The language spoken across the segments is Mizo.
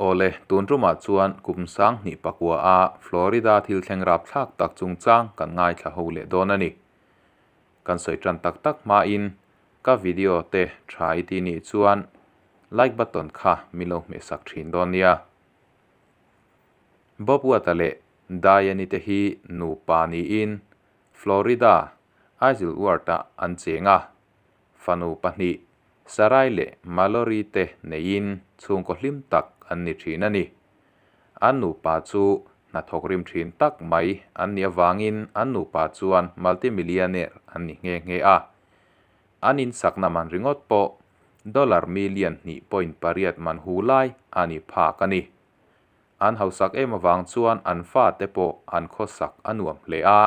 Awle, tun tumah chuan kum 2009 a Florida thil thleng rapthlak tak chungchang kan ngaithla ho leh dawn a ni. Kan sawi tan tak tak hmain ka video te tha i ti nih chuan like button kha min lo hmehsak thin dawn nia. Bob Watt-a leh Diane-i te hi nupa niin Florida, Isleworth-ah an cheng a. Fanu pahnih, Sarai leh Mallory te neiin chhungkaw hlim tak an ni thin a ni. An nupa chu hnathawk rim thin tak mai an nih avangin an nupa chuan multimillionaire an ni nghe nghe a. An insakna man ringawt pawh dollar million 2.8 man hu lai a ni phak a ni. An hausak em avang chuan an fate pawh an khawsak a nuam hle a.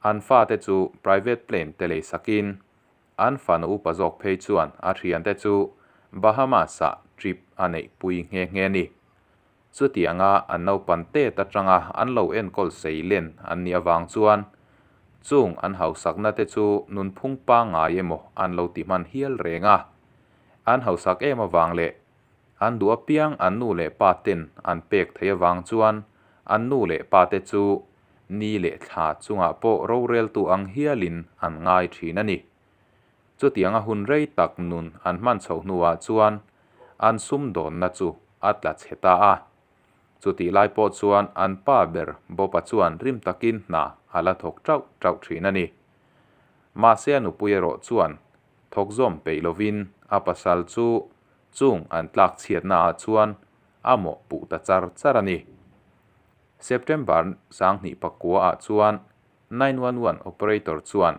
An fate chu private plane te leisakin an fanu upa zawk phei chuan a thiante chu Bahamas-ah trip a neihpui nghe nghe a ni. Chutianga an naupan tet atanga an lo enkawl sei len an nih avang chuan chung an hausakna te chu nunphung pangngai emaw an lo ti hman hial reng a. An hausak em avang leh an duh apiang an nu leh pa ten an pek theih avang chuan an nu leh pa te chu ni leh thla chungah pawh roreltu ang hialin an ngai thin a ni. Chutianga hun rei tak nun an hman chhoh hnuah chuan an sumdawnna chu a tla chhe ta a. Chutih lai pawh chuan an pa ber Bob-a chuan rim takin hna a la thawk tauh tauh thin a ni. Mahse a nupui erawh chuan thawk zawm peih lovin a pasal chu chung an tlak chhiatnaah chuan a mawhpuh ta char char a ni. September 2009 ah chuan 911 operator chuan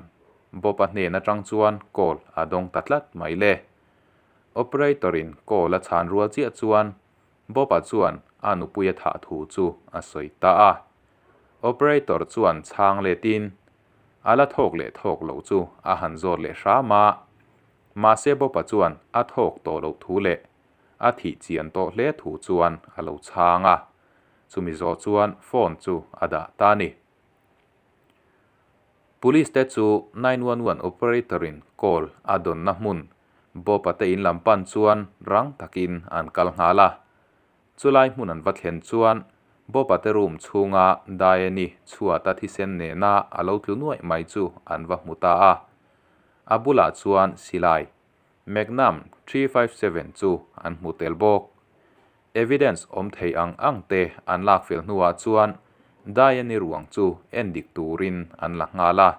Bob-a hnen atang chuan call a dawng ta tlat mai le. Operator-in call a chhan rual chiah chuan Bob-a chuan a nupui a thah thu chu a sawi ta a. Operator chuan chhang letin a la thawk leh thawk loh chu a han zawt leh hram a. Mahse Bob-a chuan a thawk tawh loh thu leh a thih chian tawh hle thu chuan a lo chhang a. Chumi zawh chuan phone chu a dah ta a ni. Police te chu 911 operator in call a dawnna hmun Bob-a te in lam pan chuan rang takin an kal nghal a. Chulai hmun an va thlen chuan Bob-a te room chhunga Diane-i chhuata thisen nena a lo tlu nuaih mai chu an va hmu ta a. A bulah chuan silai Magnum 357 chu an hmu tel bawk. Evidence awm thei ang ang te an lak fel hnuah chuan Diane-i ruang chu en dik turin an la nghal a.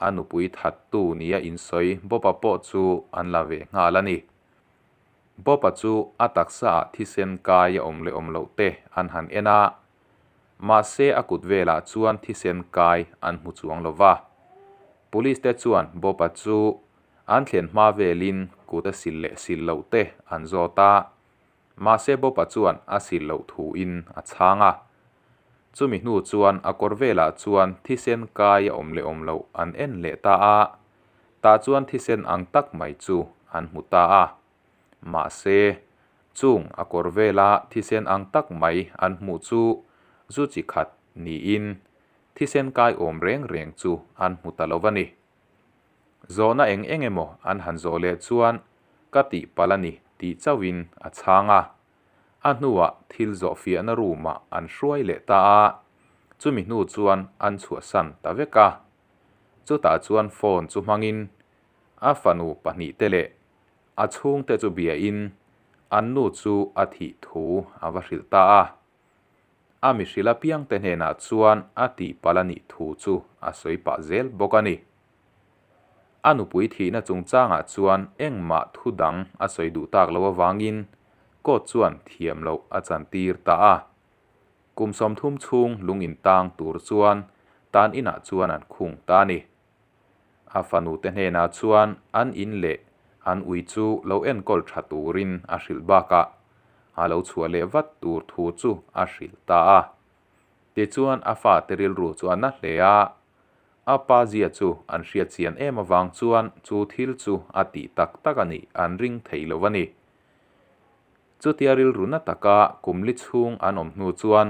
A nupui thattu nia insawi Bob-a pawh chu an la ve nghal a ni. Bob-a chu a taksaah thisen kai a awm leh awm loh te an han en a, mahse a kut velah chuan thisen kai an hmu chuang lo va. Police te chuan Bob-a chu an thlen hma velin kut a sil leh sil loh te an zawt a, mahse Bob-a chuan a sil loh thuin a chhang a. Chumi hnu chuan a kawr velah chuan thisen kai a awm leh awm loh an en leh ta a, tah chuan thisen ang tak mai chu an hmu ta a. Mahse, chung a kawr vela thisen ang tak mai an hmuh chu zu chi khat niin thisen kai awm reng reng chu an hmu ta lo a ni. Zawhna eng eng emaw an han zawh leh chuan ka tihpalh a ni tih chauhin a chhang a. A hnuah thil zawh fiahna room-ah an hruai leh ta a, chumi hnu chuan an chhuahsan ta vek a. Chutah chuan phone chu hmangin a fanu pahnih te leh a chhungte chu biain an nu chu a thih thu a va hrilh ta a. A mihrilh apiangte hnenah chuan a tihpalh a nih thu chu a sawi pah zel bawk a ni. A nupui thihna chungchangah chuan engmah thu dang a sawi duh tak loh avangin court chuan thiam loh a chantir ta a. Kum 30 chhung lung intang tur chuan tan inah chuan an khung ta a ni. A fanute hnenah chuan an in leh an ui chu lo enkawl tha turin a hrilh bakah a lo chhuah leh vat tur thu chu a hrilh ta a. Tichuan a fate rilru chu a na hle a, a pa zia chu an hriat chian em avang chuan chu thil chu a tih tak tak a nih an ring thei lo a ni. Chutia rilru na taka kum li chhung an awm hnu chuan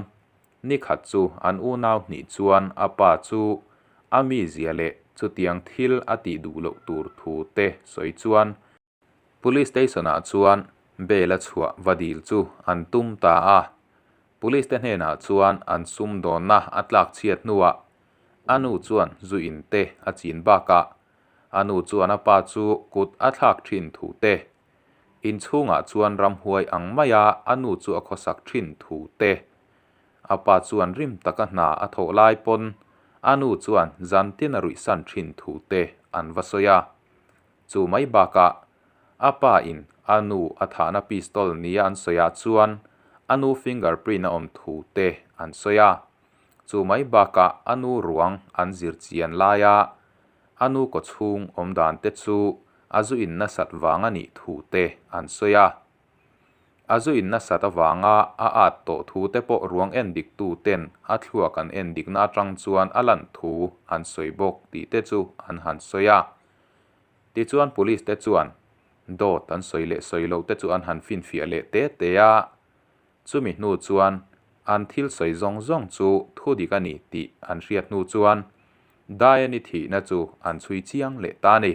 ni khat chu an unau hnih chuan a pa chu a mi zia leh chutiang thil a tih duh loh tur thu te sawi chuan Police station-ah chuan Bail a chhuah va dil chu an tum ta a. Police te hnenah chuan an sumdawnna a tlak chhiat hnuah a nu chuan zu in te a chin bakah a nu chuan a pa chu kut a thlak thin thu te, inchhungah chuan ramhuai ang maia a nu chu a khawsak thin thu te, a pa chuan rim taka hna a thawh lai pawn a nu chuan zantin a ruihsan thin thu te an va sawi a. Chu mai bakah a pa in a nu a thahna pistol nia an sawi ah chuan a nu finger print a awm thu te an sawi a. Chu mai bakah a nu ruang an zir chian laia a nu kawchhung awm dan te chu a zu in nasat vang a nih thu te an sawi a. A zu in nasat avanga a at tawh thu te pawh ruang en dik tu ten a thluak an en dikna atang chuan a lan thu an sawi bawk tih te chu an han sawi a. Tichuan police te chuan dawt an sawi leh sawi loh te chu an han finfiah leh te te a. Chumi hnu chuan an thil sawi zawng zawng chu thu dik a ni tih an hriat hnu chuan Diane-i thihna chu an chhui chiang leh ta a ni.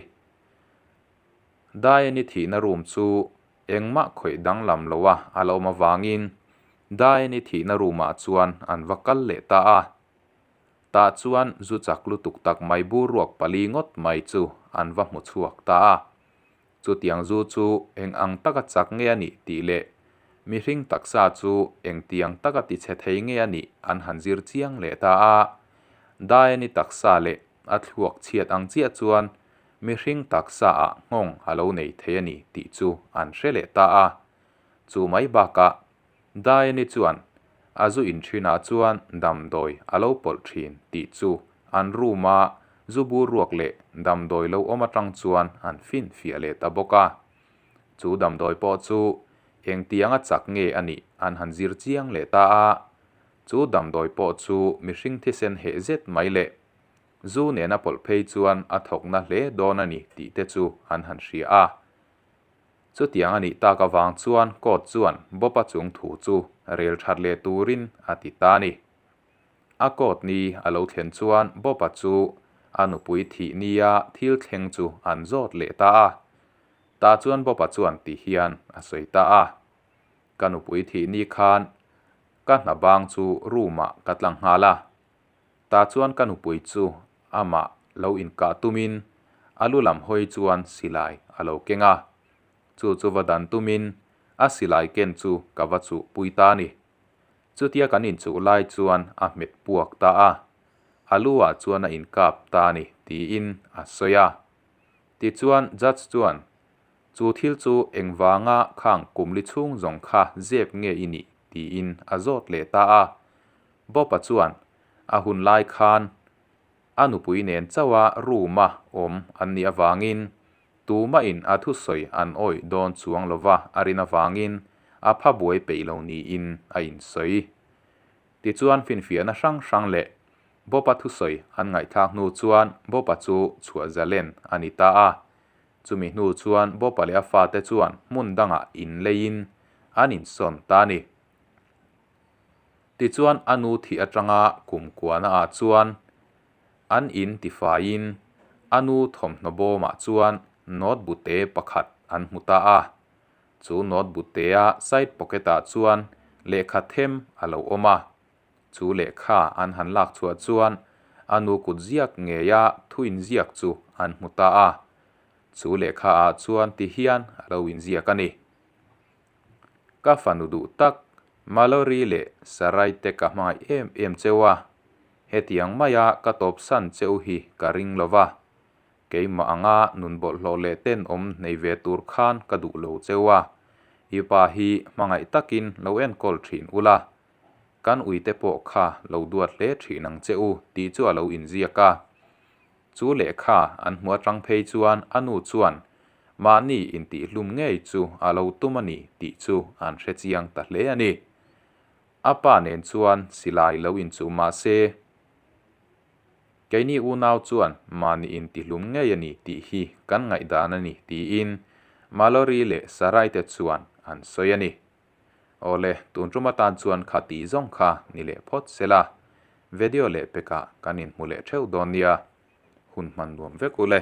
Diane-i thihna room chu engmah khawih danglam loa a la awm avangin Diane-i thihna room-ah chuan an va kal leh ta a. Tah chuan zu chak lutuk tak mai bur ruak pali ngawt mai chu an va hmu chhuak ta a. Chutiang zu chu eng ang taka chak nge a nih tih leh mihring taksa chu engtiang taka tichhe thei nge a nih an han zir chiang leh ta a. Diane-i taksa leh a thluak chhiat ang chiah chuan mihring taksa ah nghawng a lo nei thei a ni tih chu an hre leh ta a. Chu mai bakah Diane-i chuan a zu in thinah chuan damdawi a lo pawlh thin tih chu an room-a zu bur ruak leh damdawi lo awm atang chuan an finfiah leh ta bawk a. Chu damdawi pawh chu engtianga chak nge a nih an han zir chiang leh ta a. Chu damdawi pawh chu mihring thisen heh zet mai leh zu nena pawlh phei chuan a thawkna hle dawn a ni tih te chu an han hria a. Chutiang a nih tak avang chuan court chuan Bob-a chung thu chu rel that leh turin a ti ta a ni. A court ni a lo thlen chuan Bob-a chu a nupui thih nia thil thleng chu an zawt leh ta a. Tah chuan Bob-a chuan ti hian a sawi ta a, Ka nupui thih ni khan ka hna bang chu room-ah ka tlang nghal a. Tah chuan ka nupui chu amah lo inkah tumin a lu lam hawi chuan silai a lo keng a. Chu chu va dan tumin a silai ken chu ka va chuh pui ta a ni. Chutia kan inchuh lai chuan a hmet puak ta a, a lu ah chuan a inkap ta a ni tiin a sawi a. Tichuan judge chuan chu thil chu engvanga khang kumli chhung zawng kha zep nge i nih tiin a zawt leh ta a. Bob-a chuan a hun lai khan a nupui nen chauha room-a awm an nih avangin tumahin a thusawi an awih dawn chuang lova a rin avangin a pha buai peih lo niin a insawi. Tichuan finfiahna hrang hrang leh Bob-a thusawi an ngaihthlak hnu chuan Bob-a chu chhuah zalen a ni ta a. Chumi hnu chuan Bob-a leh a fate chuan hmun dangah inleiin an insawn ta a ni. Tichuan a nu thih atanga kum kuana ah chuan an in tifaiin a nu thawmhnaw bawmah chuan note bute pakhat an hmu ta a. Chu note butea side pocket ah chuan lehkha them a lo awm a. Chu lehkha an han lak chhuah chuan a nu kut ziak ngeia thu inziak chu an hmu ta a. Chu lehkha ah chuan ti hian a lo inziak a ni. Ka fanu duh tak, Mallory leh Sarai te ka hmangaih em em cheu a, hetiang maia ka tawpsan cheu hi ka ring lo va. Keimah anga nun bawlhhlawh leh tenawm nei ve tur khan ka duh lo cheu a, i pa hi hmangaih takin lo enkawl thin ula, kan uite pawh kha lo duat hle thin ang che u tih chu a lo inziak a. Chu lehkha an hmu atang phei chuan a nu chuan mahni intihhlum ngei chu a lo tum a ni tih chu an hre chiang ta hle a ni. A pa nen chuan silai lo inchuh mah se, keini unau chuan mahni intihlum ngei a ni tih hi kan ngaihdan a ni tiin Mallory leh Sarai te chuan an sawi a ni. Awle, tun tum atan chuan kha tih zawng kha ni leh phawt se la, vedio leh pekah kan inhmu leh theuh dawn nia. Hun hman nuam vek u le.